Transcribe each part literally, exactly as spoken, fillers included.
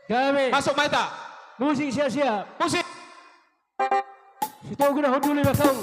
Gabe. Masuk ma hita. Musik siap-siap. Musik. Sitogu na hundul i bakang.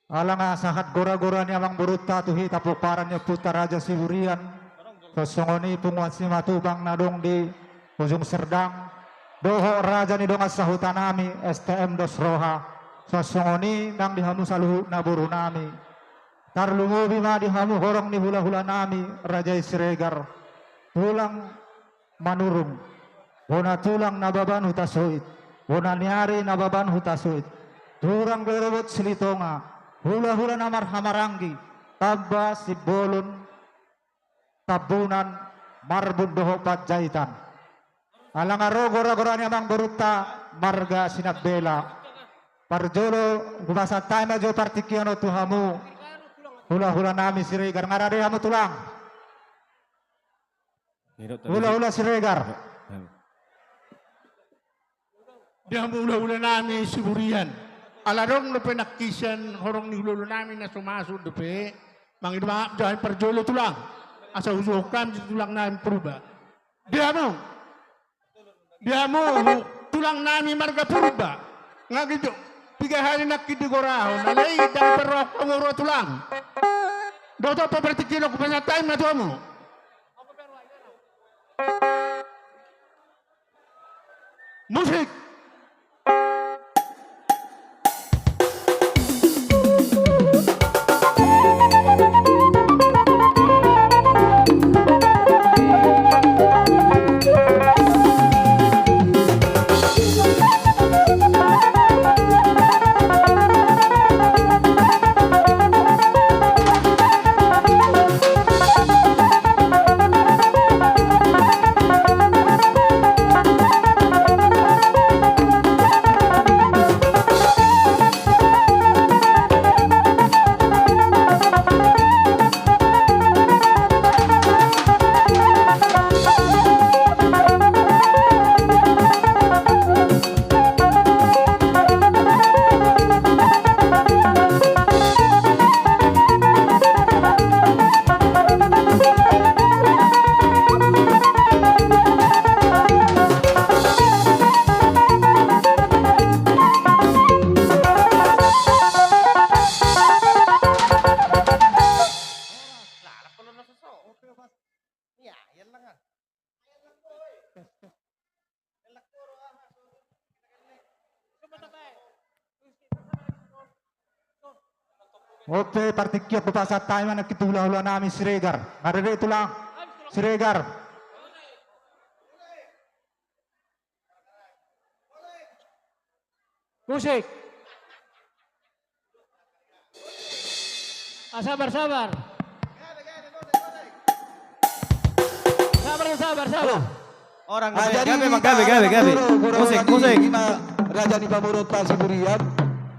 Ala nga sahat gora-gora ni amangborunta tu hita pomparan ni ompunta Raja Siburian, songon i punguan Simatupang na adong di Ujung Serdang, dohot raja ni dongan sahutanami S T M Dos Roha, songon i nang di hamu saluhutna borunami. Tarlumobi ma di hamu horong ni hula-hulanami, Raja i Siregar, tulang Manurung, bona tulang Nababan Hutasoit, bona ni ari Nababan Hutasoit, tulang rorobot Silitonga, hula-hula na marhahamaranggi, Tamba, Simbolon, Tambunan, Marbun dohot Panjaitan. Ala nga ro gora-gora ni amangborunta marga Sinambela. Parjolo hupasahat hami ma jo partingkian on tu hamu hula-hulanami Siregar, nga rade hamu tulang. Hula-hula Siregar. Di hamu hula-hulanami Siburian. Ala adong dope nangkin sian horong ni hula-hulanami na so masuk dope. Mangido maaf jo hami parjolo tulang. Asa husuhuk hami tu tulangnami Purba. Di hamu. Di hamu tulangnami marga Purba. Nga gitu. Piga hali nangkin digorahon. Alai ndang parrohahon hamu ro tulang. Dohot on pe partingkian on hupasahat hami ma tu hamu. Musik. Oke, partingkian hupasahat hami ma nangkin tu hula-hulanami Siregar. Nga rade tulang Siregar. Musik. Ah, sabar, sabar. Sabar, sabar, sabar. Orang gabe, jadi gabe, gabe, gabe, gabe. Musik, musik. Ima raja ni pamoruonta Siburian.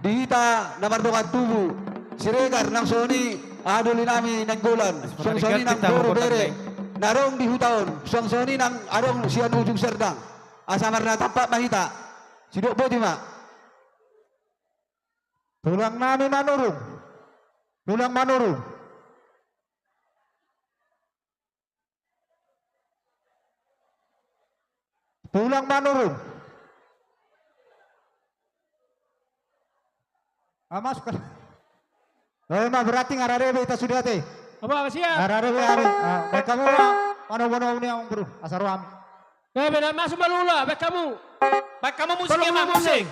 Di hita na mardongan tubu Siregar nang songon i, aha, doli nami Nainggolan. Songon i nang boru bere na adong di huta on. Songon i nang adong sian Ujung Serdang. Asa marnatampak ma hita. Sidok boti ma. Tulang nami Manurung. Tulang Manurung. Tulang Manurung. Ah, masuk kan? Eh, ma berarti nga rade be hita sude ate. Apa, apa siap? Nga rade be ari. Ah, baen hamu ma. Mano, mano ni amangboru. Asa ro hami. Eh, beda masuk balula, baen hamu. Baen hamu musik, baen hamu musik.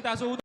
Aso